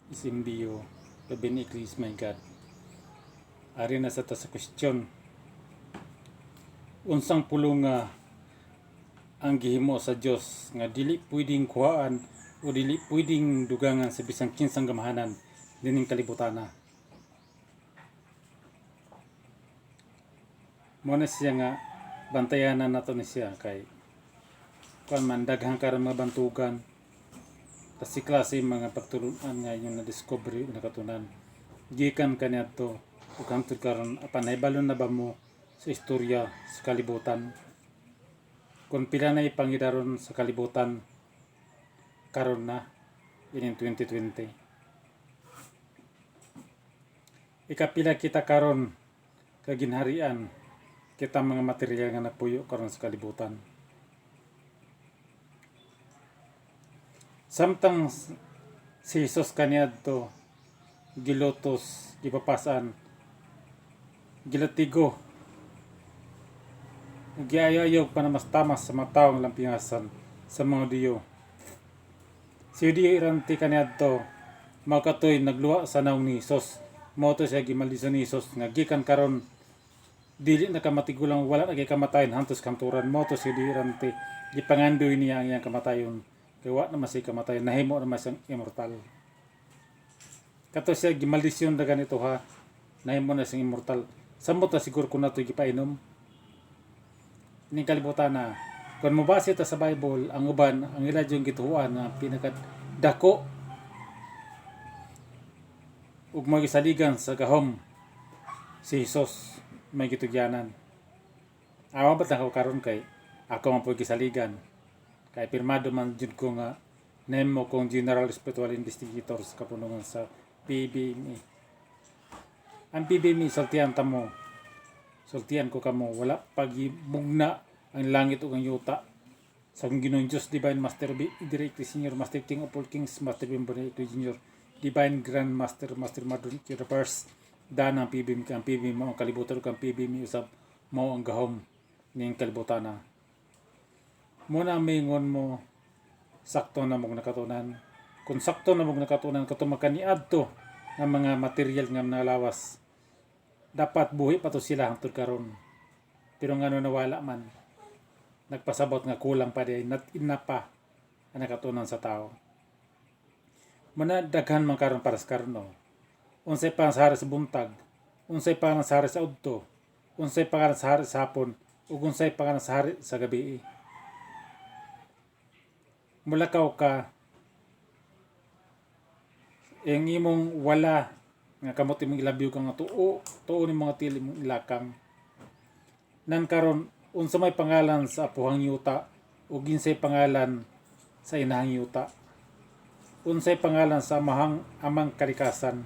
SMBU, Gabi Please my God. Ari na sa ta sa question. Unsang pulong nga ang gihimo sa Dios nga dili pwedeng kuhaan o dili pwedeng dugangan sa bisan kinsang gamhanan dining kalibutana? Mo na siya nga bantayanan nato ni siya kay kuan man, daghan karon mga bantugan, tas si klase mga pagtulunan nga inyong na-discovery o nakatunan gikan kaniadto ug hangtod karon. Apan nahibalo na ba mo sa istorya sa kalibutan kung pila na ipangidaron sa kalibutan karon na ining 2020? Ikapila kita karon kaginharian kita mga material nga nagpuyo karon sa kalibutan? Samtang si Jesus kaniadto gilutos, gipapasan, gilatigo, giayo-ayo panamas-tamas sa mga tawo ang lampingasan sa mga Hudiyo. Si Hudiyo erante kaniadto mao katoy nagluha sa nawong ni Jesus. Mao to siya gimaldisyon ni Jesus nga gikan karon dili na ka matigulang, wala na kay kamatayon hantos kamturan. Mao to si Hudiyo erante, gipangandoy niya ang iyang kamatayon kay wa na man siya kamatayon, nahimo na man siyang immortal. Kato siya gimaldisyon na ganito ha, nahimo na siyang immortal. Samot na siguro kung nato gipainom ning kalibutan na kung mobase ta sa Bible, ang uban ang ila yung gituoan nga pinaka dako ug magisaligan sa gahom si Jesus may gitugyanan. Awa ba't ako karon kay ako man po gisaligan kay pirmado man jud ko nga nemo kong General Spiritual Investigator sa kapunungan sa PBME. Ang PBME, sultian ta mo, sultian ko kamo, wala pagimugna ang langit ug ang yuta sa akong Ginoong Diyos, Divine Master B, Direct Senior Master, King of all Kings, Master Bimbo Junior, Divine Grand Master, Master Madron the First. Daan ang PBM, ang PBM mo ang kalibutan ug ang PBM usab mao ang gahom ning kalibutan na. Muna mingon mo, sakto na mong nakatunan. Kung sakto na mong nakatunan kato makaniadto nga mga material nga nalawas, dapat buhi pa to sila hangtod karon. Pero ngano nawala man? Nagpasabot nga kulang pa di, not enough pa ang nakatunan sa tao. Muna daghan man karon para sa karon, no. Unsay pa sa hari sa buntag, unsay pa sa hari sa udto, unsay pa sa hari sa hapon, ug unsay pa sa hari sa gabi. Mulakaw ka, ang imong wala nga kamot imong ilabyo ka nga tuo, tuo ni mga til imong ilakang. Nan karon, unsa may pangalan sa apuhang yuta ug ginsay pangalan sa inahang yuta? Unsay pangalan sa amahang amang kalikasan?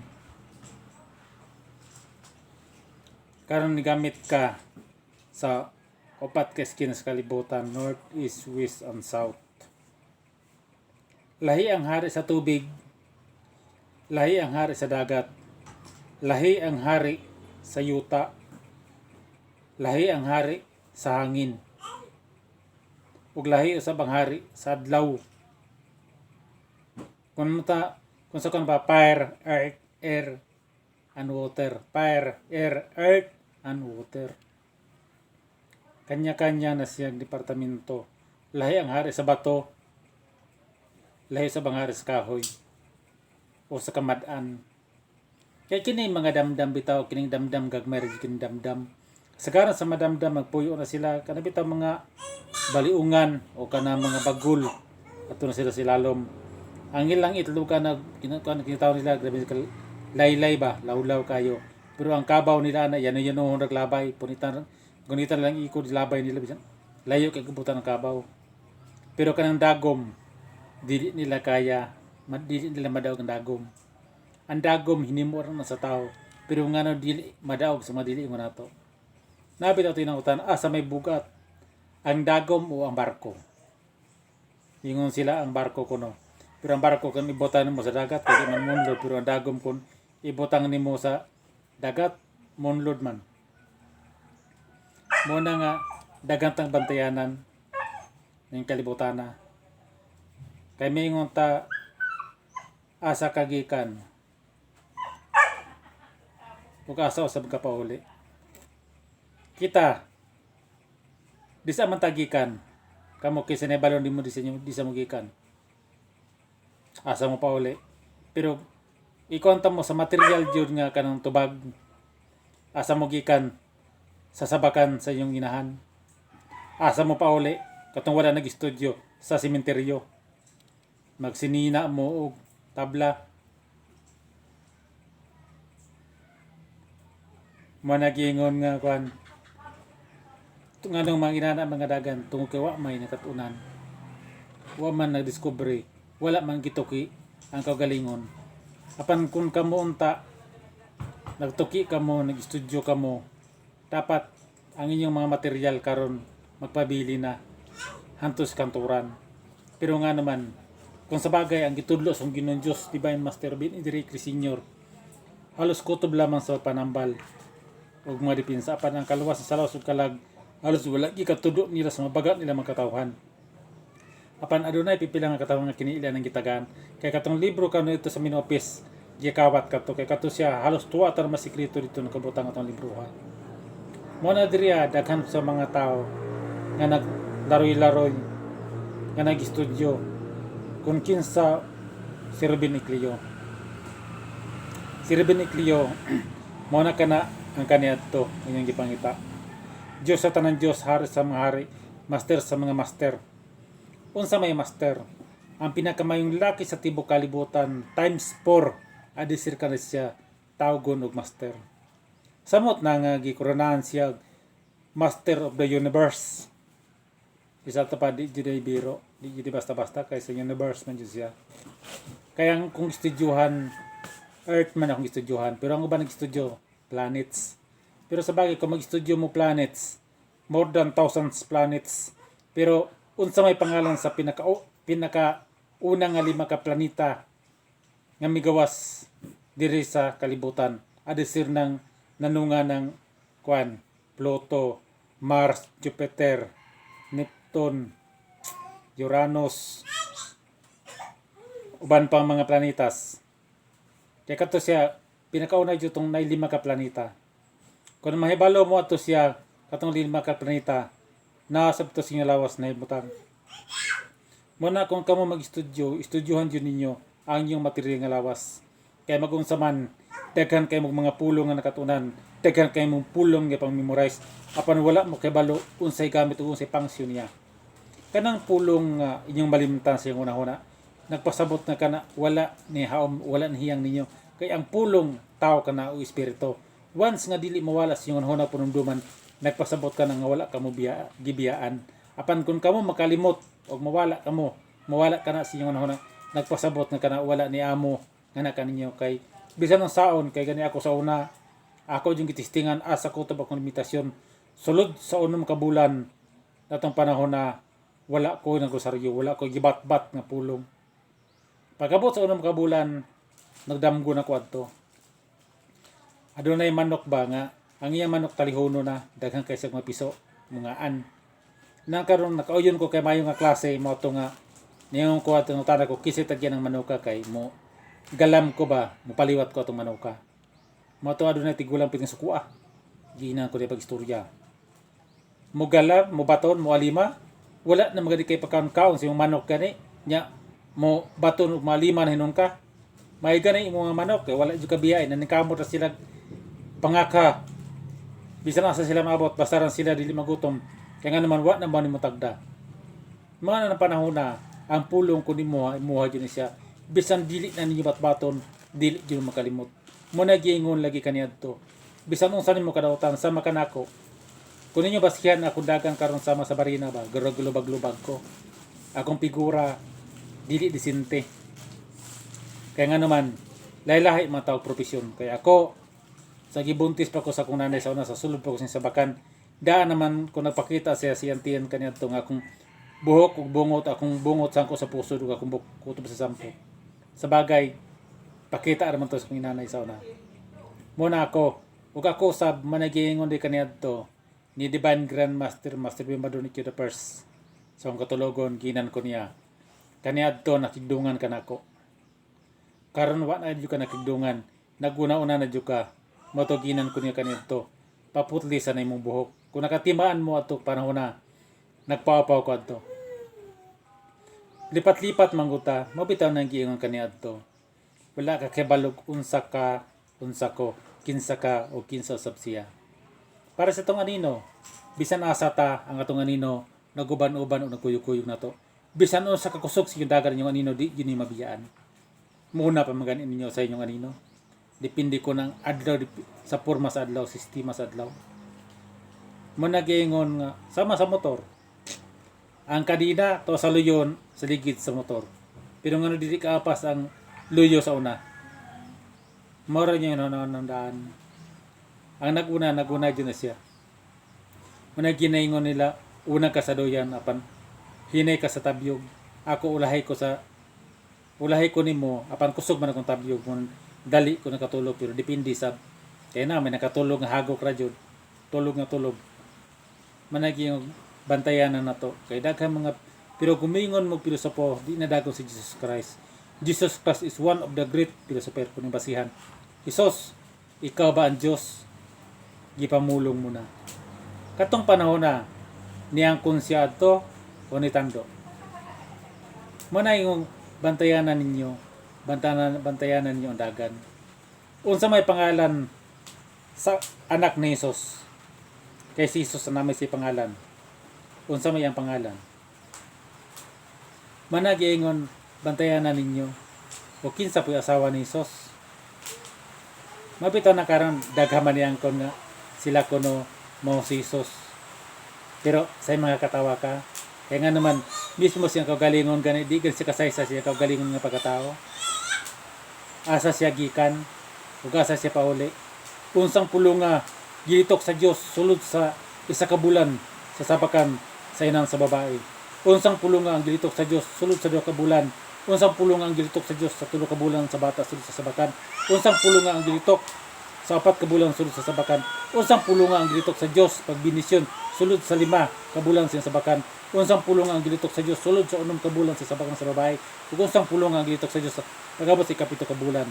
Karon nigamit ka sa upat ka eskina sa kalibutan, north, east, west, and south. Lahi ang hari sa tubig, lahi ang hari sa dagat, lahi ang hari sa yuta, lahi ang hari sa hangin, ug lahi usab ang hari sa adlaw. Kung mata, kung sa kon ba, fire, earth, air, and water. Fire, air, earth, and water. Kanya-kanya na siyang departamento. Lahi ang hari sa bato, lahi sa hari sa kahoy, o sa kamad-an. Kaya kini mga damdam bitaw, kining damdam gagmay ra kining damdam. Sagaran sa madamdam magpuyo na sila kana bitaw mga baliungan o kana mga bagul. Ato na sila silalom. Ang ilang itlog kana kinataw nila grabe ka laylay ba, lawlaw kayo. Pero ang kabaw nila na yan yan naglabay, punitan gunitan lang ikod labay nila bisan layo kay kubutan ang kabaw. Pero kanang dagom dili nila kaya, dili nila madaog ang dagom. Ang dagom hinimo ra na sa tao, pero ngano dili madaog sa mga dili mo nato? Nabit ato tinangutan, asa may bugat? Ang dagom o ang barko? Ingon sila ang barko kuno. Pero ang barko kung ibotan mo sa dagat, kay di man munlod. Pero ang dagom kung ibutang nimo sa dagat, munlod man. Muna nga daghan tang bantayanan ning kalibutana. Kay mingon ta, asa ka gikan? Ug asa usab ka pauli. Kita di sa man tagikan kamo, kaysa nahibalon nimo di sa inyo, di sa mo gikan, asa mo pauli. Pero ikonta mo sa material jud nga kanang tubag, asa mo gikan? Sa sabakan sa inyong inahan. Asa mo pauli? Katong wala nag-studio, sa sementeryo magsinina mo og tabla. Mo nagingon nga kuan, nganong mga inana mga dagan? Tungod kay wa may nakatunan, wa man nagdiskubre, wala man gituki ang kaugalingon. Apan kung kamo unta nagtuki kamo, nag-studio kamo, dapat ang inyong mga material karon magpabili na hantos kanturan. Pero nga naman, kung sa bagay ang gitudlo sa Ginoong Diyos, Divine Master Ben Enrique Senior, halos kutob lamang sa panambal ug mga depensa, apan ang kaluwas sa lawas ug kalag, halos wala gikatudo nila sa mabaga nila mga katawhan. Apan adunay pipila nga katawhan nga kini ila nang gitagaan, kay katong libro kano ito sa Minopis, gikawat kato, kay kato siya halos tuwa tar masikreto dito nakabutang atong libroha. Mo na diri daghan sa mga tao nga naglaroy-laroy, nga nag-studio kung kinsa si Ruben Ecleo. Si Ruben Ecleo mao na kana ang kaniadto inyong gipangita. Diyos sa tanan Diyos, hari sa mga hari, master sa mga master. Unsa may master? Ang pinakamayong laki sa tibok kalibutan times 4, adi sir ka na siya tawgon og master. Samot na nga gikoronahan siya Master of the Universe. Isa ta pa, di jud ay biro, di jud basta-basta, kay sa universe man jud siya. Kaya ang kung estudyohan, Earth man akong estudyohan, pero ang uban nag-studio, planets. Pero sa bagay, kung mag-studio mo planets, more than thousands planets. Pero unsa may pangalan sa pinaka pinaka una nga lima ka planeta nga migawas diri sa kalibutan? Adisir ng nanunga ng kwan, Pluto, Mars, Jupiter, Neptune, Uranus, uban pang mga planetas. Kaya kato siya, pinakauna jud tong nay lima ka planeta. Kung mahibalo mo ato siya, katong lima ka planeta, naa sab to sa lawas na ibutang. Muna kung kamo mag-studio, estudyohan jud ninyo ang inyong material nga lawas. Kay magunsa man, daghan kay mong mga pulong nga nakatunan, daghan kay mong pulong nga pang memorize, apan wala mo kabalo unsay gamit ug unsay function niya. Kanang pulong nga inyong malimtan sa inyong hunahuna, nagpasabot na kana wala ni haom, wala ni hiyang ninyo. Kay ang pulong tao kana o espiritu. Once nga dili mawala sa inyong hunahuna panumduman, nagpasabot ka na nga wala ka mo biya, gibiyaan. Apan kung kamo makalimot o mawala kamo, mawala ka na sa inyong hunahuna, nagpasabot na kana wala ni amo nga na kaninyo. Kay bisan ang saon, kay gani ako sa una, ako yung gitistingan asa ko akong limitasyon sulod sa 6 ka bulan natong panahon na wala ko ng rosaryo, wala ko gibatbat nga pulong. Pagabot sa 6 ka bulan, nagdamgo na ko adto. Adunay manok ba nga ang iyang manok talihono na, daghan kay sa mga piso mga an na. Karon nakauyon ko kay mayo nga klase mo to nga niyon ko ato nutana ko kisay tagyan ng manuka, kay mo galam ko ba, mopaliwat ko atong manuka mo to. Adunay tigulang piting sukua, giinan ko di pag istorya, mo galam, mo baton, mo alima, wala na magadi kay pagkaon-kaon sa imong manok gani nya. Mo baton ug malima na hinon ka, may gani imong mga manok kay wala jud ka biyay, naningkamot ra sila pangaka. Bisan asa sila maabot, basta ran sila dili magutom, kaya nga naman wa na ba nimo tagda. Mga na panahon na ang pulong ko nimo, imuha jud ni siya, bisan dili na ninyo batbaton, dili jud makalimot mo. Na giingon lagi kaniadto, bisan unsa nimo kadawatan, sama kanako. Kung ninyo basihan akong dagan karon sama sa barina ba, lubag-lubag ko. Akong figura dili disente. Kaya nga naman, lahi-lahi mga tawag profesyon. Kaya ako, sa gibuntis pa ko sa akong nanay sa una, sa sulod pa ko sa sabakan, daan naman ko nagpakita siya siyang tiyan kaniadto nga akong buhok ug bungot, akong bungot sangko sa puso ug akong buhok kutob sa sampo. Sa bagay, pakita naman to sa akong nanay sa una. Muna ako, ug ako sab managingon di kaniadto ni Divine Grandmaster Master Bimadonic the First. Sa akong katulogon, ginan ko niya. Kaniadto nakigdungan kanako. Karon wa na jud ka nakigdungan. Naguna-una na jud ka. Matuginan ko niya kanito. Paputli sa na imong buhok. Kung nakatimaan mo ato panahon na nagpapaw ko adto. Lipat-lipat mangguta, mabitaw nang giingon kaniadto. Wala ka kibalog unsa ka, unsa ko, kinsa ka o kinsa usab siya. Para sa itong anino, bisan asa ta ang atong anino, naguban-uban o nagkuyog-kuyog na to. Bisan unsa ka kusog sa inyong dagan inyong anino, di yun mabiyaan. Muna pa maganin ninyo sa inyong anino. Depende ko ng adlaw sa porma sa adlaw, sistema sa adlaw. Muna giingon nga sama sa motor. Ang kadina to sa luyon sa ligid sa motor. Pero ngano dili kaapas ang luyo sa una? Mora niya yun ng daan. Ang naguna, naguna dyan na siya. Muna ginaingon nila, una ka sa duyan, apan hinay ka sa tabyog. Ako ulahi ko nimo, apan kusog man akong tabyog mo, dali ko nakatulog, pero depende sa kaya na may nakatulog nga hagok ra jud. Tulog nga tulog. Managi yung bantayan na nato kay daghan mga, pero gumingon mo pilosopo, di na dagong si Jesus Christ. Jesus Christ is one of the great philosopher kung basihan. "Jesus, ikaw ba ang Diyos?" Gipamulong mo na. Katong panahon na niyangkon siya adto o nitando. Mo na yung bantayanan ninyo, bantayanan ninyo ang dagan. Unsa may pangalan sa anak ni Jesus? Kay si Jesus na may si pangalan. Unsa may ang pangalan? Manag-ingon, bantayanan ninyo. O kinsa po'y asawa ni Jesus? Mabitaw na karon daghan man niyang kon nga sila kuno mo si Jesus. Pero sa mga katawa ka, kaya nga naman mismo siyang kaugalingon gani di gan siya kasaysa siya kaugalingon nga pagkatao. Asa siya gikan ug asa siya pauli? Unsang pulong nga gilitok sa Dios sulod sa 1 ka bulan sa sabakan sa inang sa babae? Unsang pulong nga ang gilitok sa Dios sulod sa 2 ka bulan? Unsang pulong nga ang gilitok sa Dios sa 3 ka bulan sa bata sulod sa sabakan? Unsang pulong nga ang gilitok sa 4 ka bulan sulod sa sabakan? Unsang pulong nga ang gilitok sa Dios pag bendisyon sulod sa 5 ka bulan sa sabakan? Unsang pulong nga ang gilitok sa Dios sulod sa 6 ka bulan sa sabakan sa babae? Ug unsang pulong nga ang gilitok sa Dios sa pag-abot sa 7 ka bulan?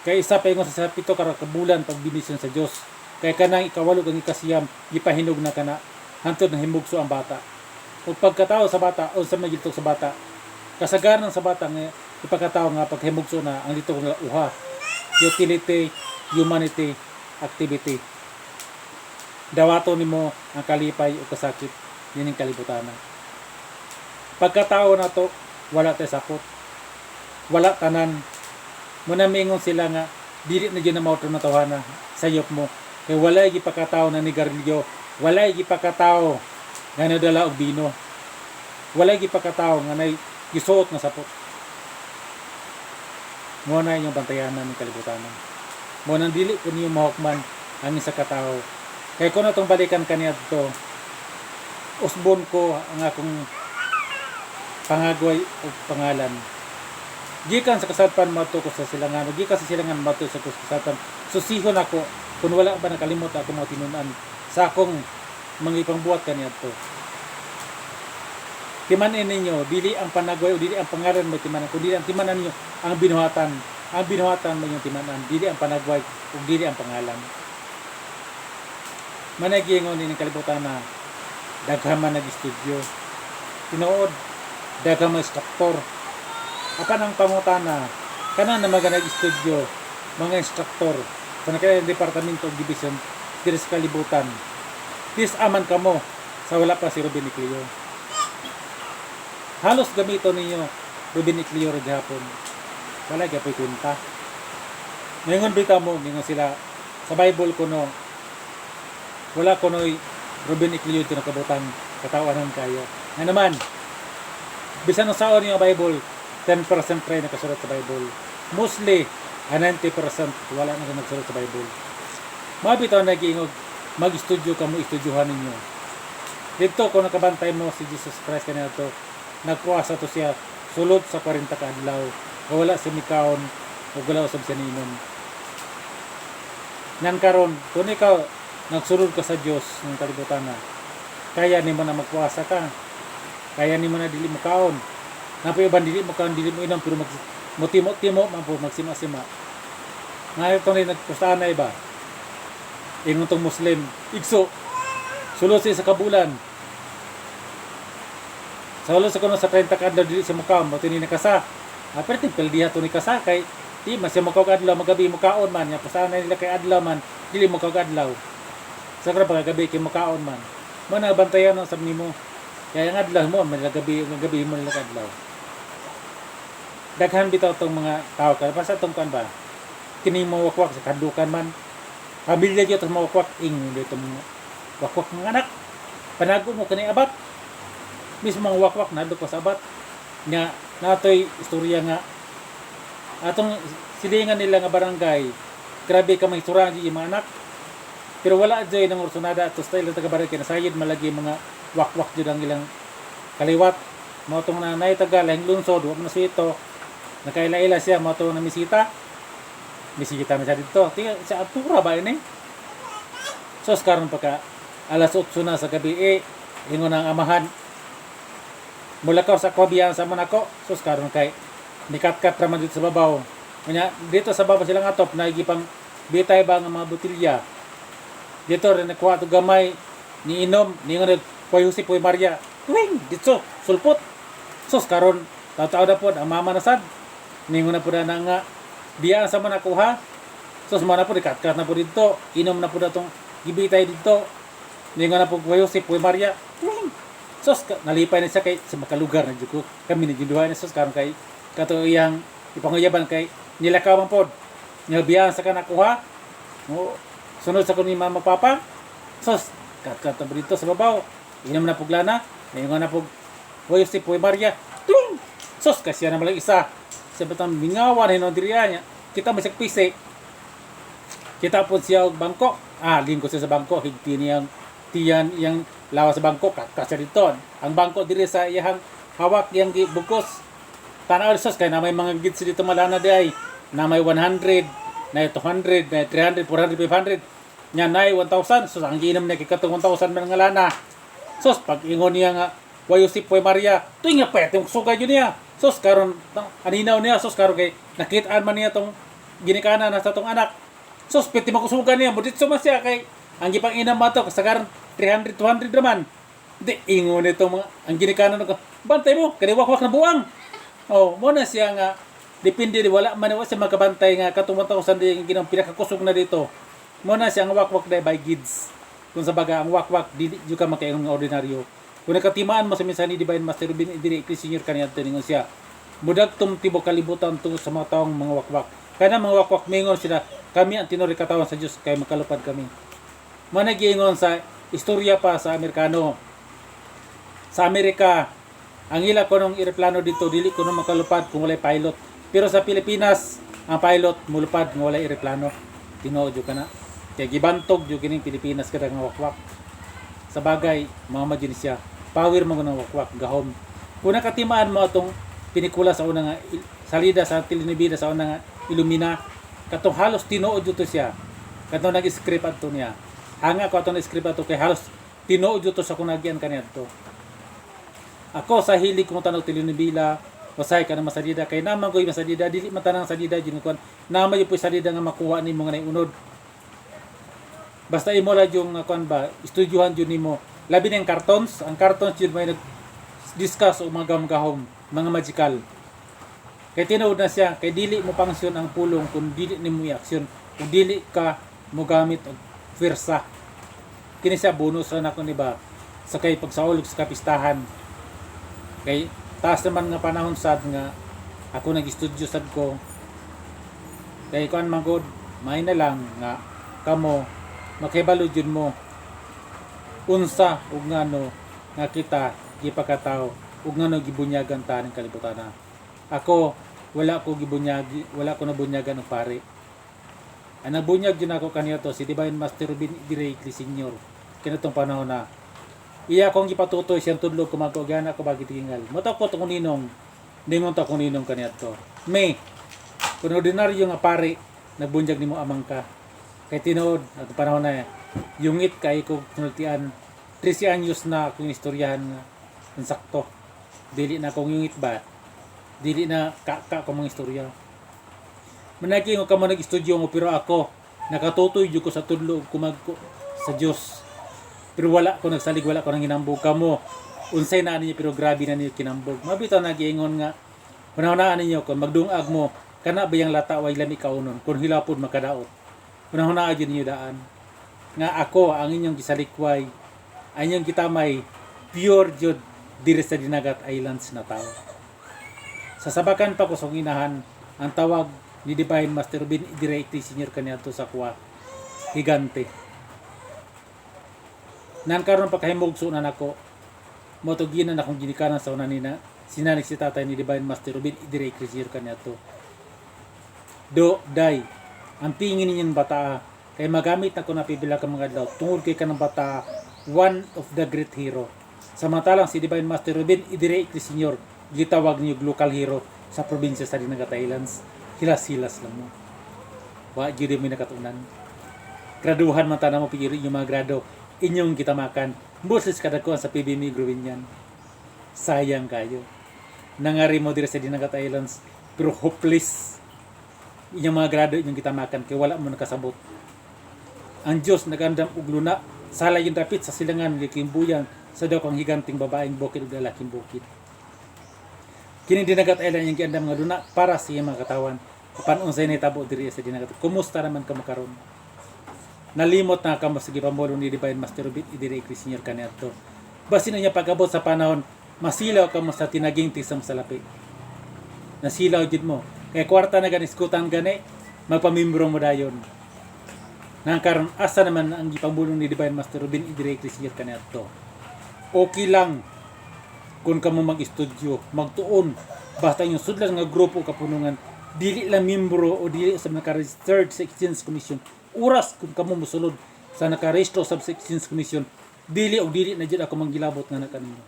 Kay isa pa ingon sa 7 ka bulan pag bendisyon sa Dios. Kay kanang 8 kang 9 gipahinog na kana hantod na himugso ang bata. Ug pagkatao sa bata, unsa may gilitok sa bata? Kasagaran sa bata nga ipakatao nga paghimugso na ang litok nga uha. Utility, humanity, activity. Dawato nimo ang kalipay o kasakit nining kalibutan. Pagkatao nato, wala tay sakot. Wala tanan. Muna mingon sila nga dili na gyud na mao na tawhana, sayop mo. Kay walay gipakatao na nigarilyo, walay gipakatao nga nadala og bino. Walay gipakatao nga nay gisuot nga sapot. Mo na inyong bantayanan ng kalibutan. Mo nang dili ko niyo mahukman ang isa ka tawo. Kay kung atong balikan kaniadto, usbon ko ang akong pangagway o pangalan. Gikan sa kasadpan moadto ko sa silangan, o gikan sa silangan moadto sa kasadpan. Susihon ako kung wala ba nakalimot ako mga tinun-an sa akong mga ipangbuhat kaniadto. Timanin ninyo, dili ang panagway o dili ang pangalan may timanan, kundi ang timanan ninyo ang binuhatan. Ang binuhatan mo yung timanan, dili ang panagway o dili ang pangalan. Managingon din ang kalibutan na daghan man nag-studio. Tinuod, daghan man instructor. Apan ang pangutana, kana na mga nag-studio, mga instructor, sa nakaya departamento o division diri sa kalibutan. Dis aman kamo sa wala pa si Ruben Ecleo. Halos gamito ninyo Ruben Ecleo ra gihapon. Wala gyapon kwenta. Ngayon bitaw mo, ningon sila sa Bible kuno wala kuno'y Ruben Ecleo dito nakabutang katawanan kayo. Nga naman, bisan ang saon niyo Bible, 10% try nakasulat sa Bible. Mostly, ang 90% wala na nagsulat sa Bible. Mabitaw nag-iingog, mag-studio ka mo, istudyohan ninyo. Dito, kung nakabantay mo si Jesus Christ kanina to, nagpuasa to siya, sulod sa 40 ka adlaw, wala si mikaon, ug wala usab siya niinom. Nan karon, kung ikaw nagsunod ka sa Dios ng kalibutan na, kaya nimo na magpuasa ka. Kaya nimo na dili mo kaon. Napoy uban dili mo kaon, dili mo inom, pero mag mutimo-timo man po, magsima-sima. Ngayon ito na nagpustahan na iba. Ingon tong Muslim, igso, sulod siya sa kabulan. Sa ulo sa kuno sa 30 ka adlaw dili siya mukaon, mo tini nakasa. Ah, pero tin to ni kasa kay di man siya mukaw adlaw, magabi mukaon man nya pasana nila kay adlaw man dili mukaw adlaw. Sa karon pagkagabi kay mukaon man. Mo na bantayan ang sab nimo. Kaya ang adlaw mo man gabi, ang gabi mo nila adlaw. Daghan bitaw tong mga tao kay basta tong kan ba. Kini mo wakwak sa kadukan man. Pamilya gyud tong wakwak ing dito mga wakwak mga anak. Panago mo kani abat. Mismo ang wakwak na ko sa abat. Nya natoy istorya nga atong silingan nila nga barangay. Grabe ka mga istorya yung mga anak. Pero wala dyan ng orsunada ato style ng taga barangay nasayod malagi mga wakwak jud ang ilang kaliwat. Mao tong nanay taga lahing lungsod, wa man ito. Nakaila-ila siya mao tong namisita. Misita man siya dito. Tiga sa atura ba ini? So karon pa ka alas 8 na sa gabi eh, ingon ang amahan. Mulakaw sa kwabiyan sa manako. Sus karon kay nikatkat raman dito sa babaw. Kanya dito sa babaw silang atop na pang bitay ba nga mga botilya. Dito rin nakuha to gamay ni inom ni nga Puy Jose, Puy Maria. Tuwing dito sulpot. Sus karon tataw na pod ang mama na sad. Ningon na pod na nga biya sa man nakuha. Sus mo na pod katkat na pod dito. Inom na pod atong gibitay dito. Ningon na pod Puy Jose, Puy Maria. Tuwing. Sus nalipay na siya kay sa makalugar na jud ko. Kami na jud duha ni sus karon kay kato iyang ipanguyaban kay nilakaw man pod. Nga biya sa kanakuha. O, sunod sa kuno ni mama papa. Sus, kat kat dito sa babaw. Inom na pug lana, ningon na pug Puy Jose, Puy Maria. Tung! Sus, kasi na malang isa. Sa batang mingawan hinon diriya niya. Kita mo siya pisi. Kita po siya og bangko. Ah, lingko siya sa bangko. Higti niyang tiyan iyang lawas sa bangko. Kat siya dito. Ang bangko diri sa iyang hawak iyang bugkos. Tanaw sus kay na may mga gits dito malana di ay na may 100, na 200, na 300, 400, 500. Nya nay 1,000. Sus ang giinom niya kay katong 1,000 man nga lana. Sus pag ingon niya nga Wa Yosip wa Maria, tuwing nga pwede yung sugay yun niya. Sus karon aninaw niya, sus karon kay nakitaan man niya tong ginikanan na sa tong anak. Sus pwede makusugan niya, muditso man siya kay ang gipang inam mato kasagaran 300 200 naman. Di ingon nito mga ang ginikanan ko. Bantay mo, kani wakwak na buwang. Oh, mo na siya nga depende di wala man wa siya makabantay nga katong 1,000 di ginang pinakakusog na dito. Mo na siya ang wakwak day by gids. Kung sa baga ang wakwak dili jud ka makaingon nga ordinaryo. Kung nakatimaan mo sa minsan ni Divine Master Ruben diri Senior kaniadto ningon siya. Mudagtom tibok kalibutan tungod sa mga taong mga wakwak. Kana mga wakwak mingon sila, kami ang tinuri katawan sa Dios kay makalupad kami. Mo na giingon sa istorya pa sa Amerikano. Sa Amerika, ang ila kunong eroplano dito dili kuno makalupad kung walay pilot. Pero sa Pilipinas, ang pilot mulupad nga walay eroplano. Tinuod jud kana. Kaya gibantog jud kining Pilipinas kada nga wakwak. Sa bagay, mga jud siya. Power mo ng wakwak gahom. Kung nakatimaan mo atong pinikula sa una nga salida sa telenovela sa una nga Illumina, katong halos tinuod jud to siya. Katong nag-script adto niya. Hanga ko atong script adto kay halos tinuod jud to sa kung nagyan kaniadto. Ako sa hilig kong tanaw telenovela, usahay ka na masalida kay naman ko'y masalida dili man tanang salida jud kon naman jud po'y salida nga makuha nimo nga unod. Basta imo la yung kuan ba, estudyohan jud nimo. Labi na yung cartons, ang cartons jud may nag discuss og mga gahom, mga magical. Kay tinuod na siya, kay dili mo pangsyon ang pulong kung dili nimo i-aksyon, kung dili ka mogamit og pwersa. Kini siya bonus ra nako ni ba sa kay pagsaulog sa kapistahan. Kay taas naman nga panahon sad nga ako nag-studio sad ko. Kay kuan man gud, may na lang nga kamo makibalo jud mo unsa ug ngano nga kita gipakatawo ug ngano gibunyagan ta ning kalibutan na. Ako wala ko gibunyagi, wala ko nabunyagan og pare. Ang nabunyag jud ako kaniya to si Divine Master Ruben Directly Senior. Kinatong panahon na iya akong gipatutoy siyang tudlog kumago gana ko bagit tingal. Mo ko tong ninong ningon ta akong ninong kaniadto. May kung ordinaryo nga pare nagbunyag nimo amang ka. Kay tinuod at panahon na yungit kay ko sinultian 13 anyos na akong istoryahan nga ang sakto. Dili na akong yungit ba? Dili na ka ko mga istorya. Managi ko kamo nag-studio mo pero ako Nakatutoy jud ko sa tudlo ug kumagko sa Dios. Pero wala ko nagsalig, wala ko nang hinambog kamo. Unsay na ninyo, pero grabe na ninyo kinambog. Mabitaw nagiingon nga hunahunaan ninyo kung magdungag mo kana ba yang lata way lami kaunon kung hilapod makadaot. Hunahunaan jud ninyo daan nga ako ang inyong gisalikway, ang inyong gitamay, pure jud diri sa Dinagat Islands na tao. Sa sabakan pa ko sa inahan, ang tawag ni Divine Master Ruben Directi Senior kaniadto sa kuha, higante. Nan karon pagkahimugso na nako, mo to ginan akong ginikanan sa una nina, sinanig si tatay ni Divine Master Ruben Directi Senior kaniadto. Do, day, ang pingin ninyong bata, kay magamit na ko na pipila ka mga adlaw, tungod kay kanang bata, one of the great hero. Samantalang si Divine Master Ruben Idirekti Senior, gitawag niyo local hero sa probinsya sa Dinagat Islands. Hilas-hilas lang mo. Wa gyud mi nakatunan. Graduhan man tanan mo pigiri inyong mga grado, inyong gitamakan. Busis kadakuan sa PBM Gruwinyan. Sayang kayo. Nangari mo diri sa Dinagat Islands, pero hopeless. Inyong mga grado inyong gitamakan kay wala mo nakasabot. Ang Diyos nagandam og luna sa layon dapit sa silangan gikimbuyan sa daw kang higanting babaeng bukid ug lalaking bukid. Kini Dinagat Island yung giandam nga luna para sa iyang mga katawan. Apan unsay nahitabo diri sa Dinagat? Kumusta naman kamo karon? Nalimot na kamo sa gipamulong ni Divine Master Ruben Idire Senior kaniadto. Basin na niya pag-abot sa panahon, masilaw kamo sa tinaging tisang salapi. Nasilaw jud mo. Kay kwarta na gani iskutan gani, magpamimbro mo dayon. Nang karon asa naman ang gipamulong ni Divine Master Ruben Idire Senior kaniadto? Okay lang kung kamo mag-estudyo, magtuon, basta inyong sudlan nga grupo kapunungan, dili lang membro o dili sa naka-registered sa Exchange Commission. Oras kung kamo mosulod sa naka-register sa Exchange Commission, dili o dili na jud ako manggilabot nga na kaninyo.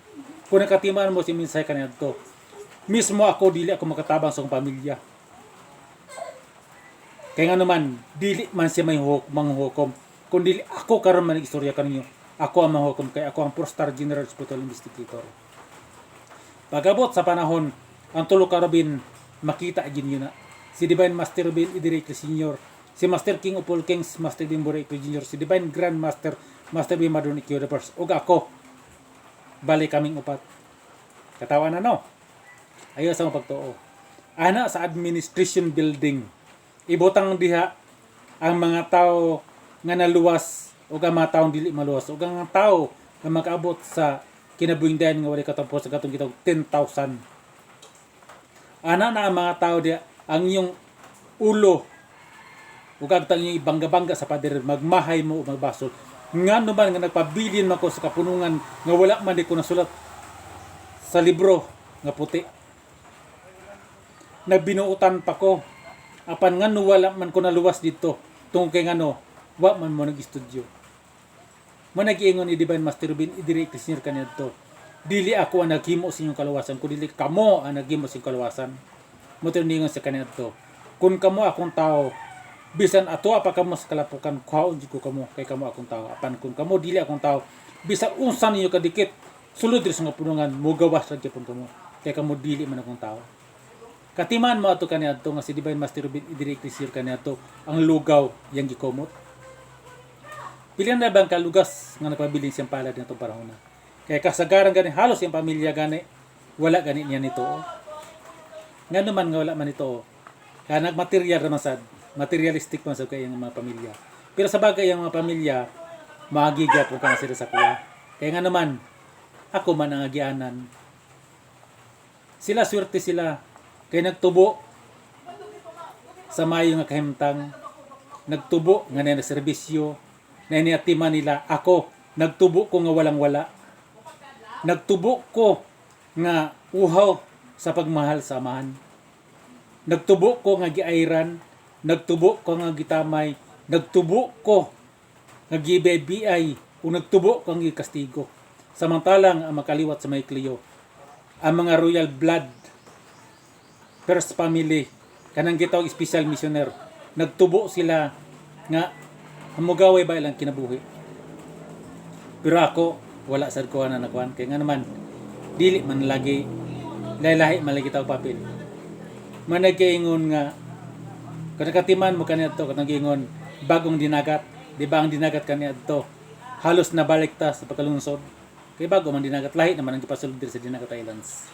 Kung nakatiman mo si mensahe kaniadto, mismo ako dili ako makatabang sa akong pamilya. Kaya nga naman, dili man siya may manghukom. Kung dili ako karon man istorya kaninyo, ako ang manghukom kay ako ang 4-star general spiritual investigator. Pagabot sa panahon, ang tulo ka Robin, makita gid niyo na. Si Divine Master Ruben Idirekli Senior, si Master King of all Kings, Master Bimbo Ray Jr., si Divine Grand Master, Master Bim Madon the First, ug ako, bali kaming upat. Katawan na no? Ayaw sa mapagtuo. Ana sa administration building, ibutang diha ang mga tao nga naluwas o ang mga taong dili maluwas o ang mga tao nga makaabot sa kinabuhing dayon nga walay katapos sa katong gitawag 10,000. Ana na ang mga tao diha, ang iyong ulo ug agtang iyong ibangga-bangga sa pader, magmahay mo o magbasol. Ngano man nga nagpabilin man ko sa kapunungan nga wala man di ko nasulat sa libro nga puti. Nagbinuutan pa ko. Apan ngano wala man ko naluwas dito tungkol kay ngano wa man mo nag-estudyo. Mo nag-iingon ni Divine Master Ruben Idire Senior kaniadto. Dili ako ang naghimo sa inyong kaluwasan, kun dili kamo ang naghimo sa inyong kaluwasan. Mo ningon sa kaniadto. Kung kamo akong tao, bisan ato pa kamo sa kalapukan, kuhaon jud ko kamo kay kamo akong tao. Apan kung kamo dili akong tao, bisan unsa ninyo kadikit, sulod diri sa nga punungan, mogawas ra gyapon kamo kay kamo dili man akong tao. Katiman mo ato kaniadto nga si Divine Master Ruben Idire Senior kaniadto ang lugaw yang gikomot. Pili na bang kalugas nga nagpabilin siyang palad nitong panahon na. Kaya kasagaran gani halos iyang pamilya gani wala gani niya nito. Nga naman nga wala man ito. Kaya nagmaterial raman sad, materialistic man sad kay ang mga pamilya. Pero sa bagay ang mga pamilya maagigya po ka na sila sa kuya. Kaya nga naman ako man ang agianan. Sila swerte sila kay nagtubo sa mayo nga kahimtang, nagtubo nga na serbisyo na iniatima nila. Ako nagtubo ko nga walang wala, nagtubo ko nga uhaw sa pagmahal sa amahan, nagtubo ko nga giayran, nagtubo ko nga gitamay, nagtubo ko nga giBBI o nagtubo ko nga gikastigo, samantalang ang makaliwat sa may Cleo, ang mga royal blood, first family, kanang gitawag special missioner, nagtubo sila nga hamugaway ba ilang kinabuhi. Pero ako wala sad ko na nakuan kay nga naman dili man lagi lahi man lagi tawag papel. Man nagkaingon nga kung nakatiman mo kaniadto kanang giingon Bagong Dinagat. Di ba ang Dinagat kaniadto halos nabalik ta sa pagkalungsod? Kay bago man Dinagat, lahi naman ang gipasulod diri sa Dinagat Islands.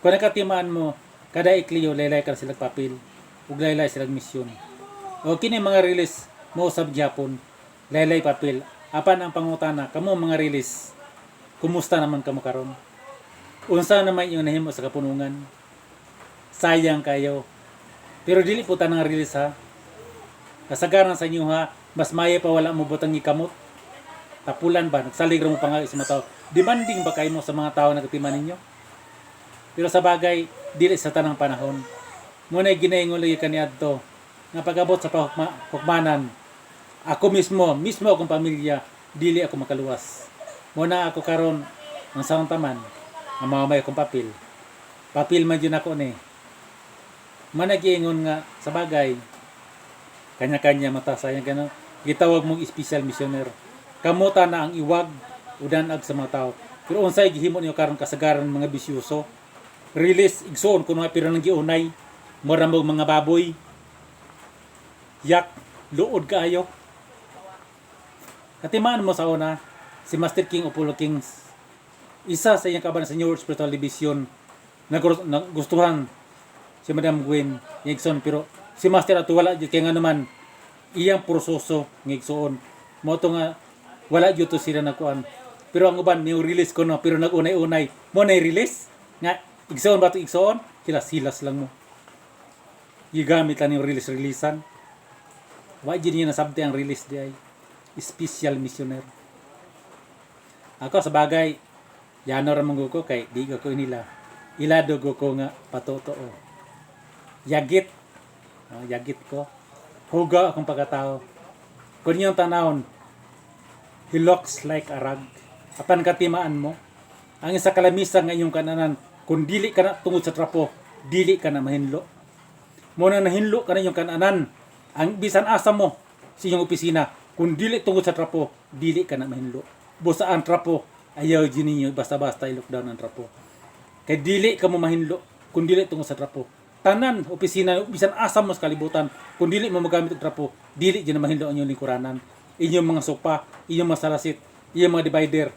Kung nakatimaan mo, kada Ecleo laylay ka silang papel ug laylay silang misyon. O kini mga release mo usab gyapon laylay papel. Apan ang pangutana, kamo mga release, kumusta naman kamo karon? Unsa naman yung nahimo sa kapunungan? Sayang kayo. Pero dili po tanang release ha. Kasagaran sa inyo ha, mas maya pa wala mo butang ikamot. Tapulan ba? Nagsalig ra mo pa nga sa mga tao. Demanding ba kayo mo sa mga tao na katima ninyo? Pero sa bagay, dili sa tanang panahon. Muna ginaingon lagi kaniadto nga pag-abot sa hukmanan, ako mismo, mismo akong pamilya, dili ako makaluwas. Muna ako karon ang saong taman, ang mamay akong papel. Papel man yun ako ni. Managiingon nga sa bagay, kanya-kanya mata sayang gano, gitawag mong special missioner. Kamuta na ang iwag udan ag sa mga tao. Pero unsay gihimo niyo karon kasagaran mga bisyoso? Release igsuon kuno pero nang giunay, mura mo mga baboy. Yak, luod kaayo. Katimaan mo sa una, si Master King Apollo Kings, isa sa iyang kaban sa New World Spiritual Division, nagustuhan si Madam Gwen Igsoon, pero si Master ato wala jud kay nga naman iyang proseso ng igsoon mo to nga wala jud to sila nakuan. Pero ang uban ni release ko no, pero nag-unay-unay mo na release nga igsoon ba to, igsoon sila silas lang mo gigamit lang yung release releasean. Wa jud niya nasabti ang release di ay special missioner. Ako sa bagay, yano ra man ko kay di ko nila ilado ko nga patotoo. Yagit. Oh, yagit ko, huga akong pagkatao. Kung inyong tanawon, he looks like a rag, apan katimaan mo ang isa kalamisa nga inyong kananan, kung dili ka na tungod sa trapo, dili ka na mahinlo mo na. Nahinlo ka na inyong kananan, ang bisan asa mo sa inyong opisina, kung dili tungod sa trapo, dili ka na mahinlo. Busa ang trapo, ayaw din ninyo basta-basta i-lockdown ang trapo kay dili ka mo mahinlo kung dili tungod sa trapo. Tanan opisina, bisan asa mo sa kalibutan, kung dili mo magamit og trapo, dili jud na mahinlo ang inyong lingkuranan, inyong mga sopa, inyong mga salasit, inyong mga divider,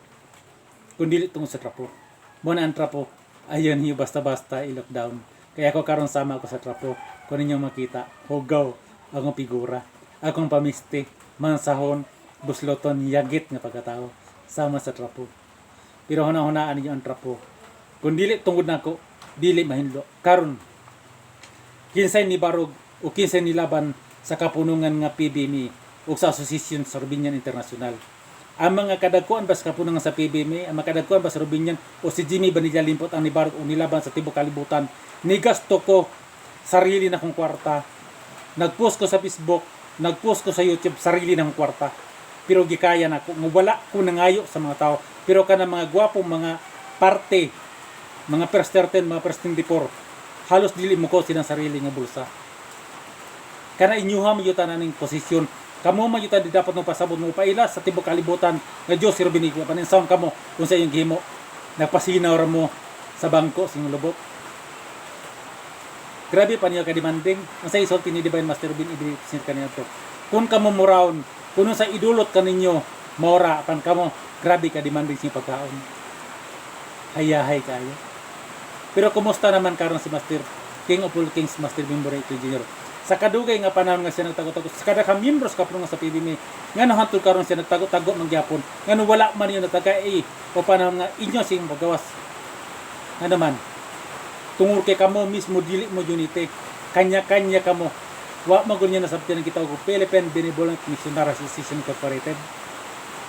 kung dili tungod sa trapo. Mo na ang trapo, ayaw ninyo basta-basta i-lockdown. Kaya ako karon sama ako sa trapo. Kung ninyong makita, hugaw akong figura, akong pamisti, mansahon, busloton, yagit nga pagkatao, sama sa trapo. Pero huna-hunaan ninyo ang trapo. Kung dili tungod nako, dili mahinlo. Karon, kinsay ni barog o kinsay ni laban sa kapunungan nga PBMI o sa Association sa Rubinian International? Ang mga kadagkuan ba sa kapunungan sa PBMI, ang mga kadagkuan ba sa Rubinian o si Jimmy Banilla Limpot ang nibarog o nilaban sa tibok kalibutan? Nigasto ko sarili na kong kwarta. Nagpost ko sa Facebook, nagpost ko sa YouTube, sarili ng kwarta. Pero gikaya na ko, nga wala ko nangayo sa mga tao. Pero kana mga gwapong mga parte, mga first 13, mga first 24, halos dili mo ko silang sarili nga bulsa. Kana inyuha mo yuta na ning posisyon. Kamo man yuta di dapat mo pasabot mo paila sa tibok kalibutan nga Dios si Rubinig paninsaon kamo kung sa iyong gihimo. Nagpasinaw ra mo sa bangko sa inyong lubot. Grabe pa niya ka-demanding. Ang sa isulti ni Divine Master Rubin Ibig kaniya to. Kung kamo muraon, kung sa idulot kaninyo, maura, apan kamo, grabe ka demanding sa inyong pagkaon. Hayahay kayo. Pero kumusta naman karon si Master King of all Kings, Master Bimbo Ray Jr.? Sa kadugay nga panahon nga siya nagtago-tago, sa kada ka membros ka nga sa PBMA, nga hantod karon siya nagtago-tago man gyapon, nga wala man niyo natagay eh, o panahon nga inyo sing pagawas. Nga naman, tungod kay kamo mismo dili mo unity, kanya-kanya kamo. Wa man gud niya nasabti ng kita og Philippine Benevolent Missionary Association Incorporated.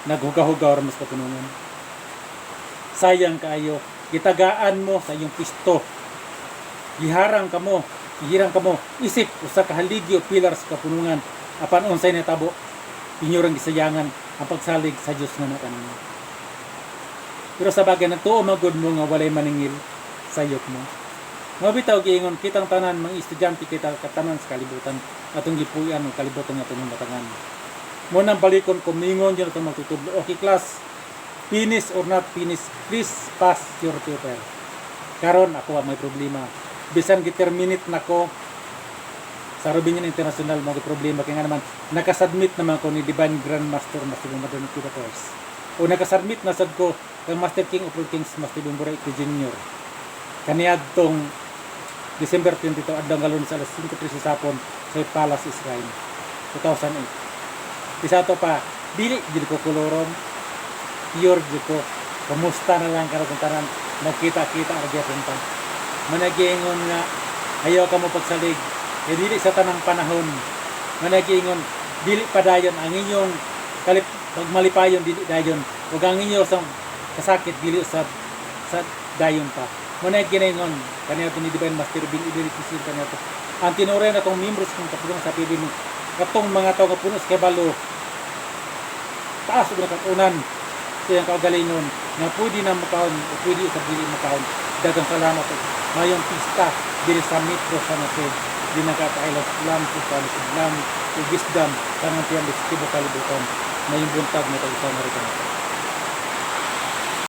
Naghuga-huga ra mas kapunungan. Sayang kaayo, gitagaan mo sa iyong pisto. Giharang kamo, gihirang kamo, isip usa ka haligi o pillar sa kapunungan. Apan unsay natabo, inyo rang gisayangan ang pagsalig sa Dios nga kaninyo. Pero sa bagay, nagtuo magud mo nga walay maningil sa sayop mo. Mao bitaw giingon kitang tanan mga estudyante, kita katanan sa kalibutan atong gipuy-an o kalibutan nga atong matangan. Mo nang balikon ko mingon yun atong magtutudlo. Okay class, finish or not finish, please pass your paper. Karon ako wa may problema. Bisan gi-terminate nako, Sa Robinian International mga problema kay nga naman nakasubmit naman ko ni Divine Grandmaster Master Bumadon First. O nakasubmit na sad ko kang Master King of all Kings Master Bumburay Jr. Kaniadtong December 22, adlaw nga Lunes, alas 5:30 sa hapon sa Palace Israel 2008. Isa to pa, dili jud ko koloron, pure jud ko. Kamusta na lang karon tanan, magkita-kita ra gyapon ta. Managiingon nga ayaw ka mo pagsalig eh, dili sa tanang panahon. Managiingon dili pa dayon ang inyong kalip pagmalipayon, dili dayon ug ang inyo sa kasakit dili sa dayon pa. Muna ginaingon kaniadto ni Divine Master Bin Iberitis kaniadto ang tinuray na tong membros kong kapulungan sa PBB, katong mga tao nga puno sa kabalo, taas ug nakatunan sa iyang kaugalingon nga pwede na makaon o pwede sa dili makaon. Daghang salamat ug mayong pista diri sa Metro San Jose, di nakakailag lam sa lam ug wisdom tanang tiyang sa tibuok kalibutan. Mayong buntag na tag-usa na rin.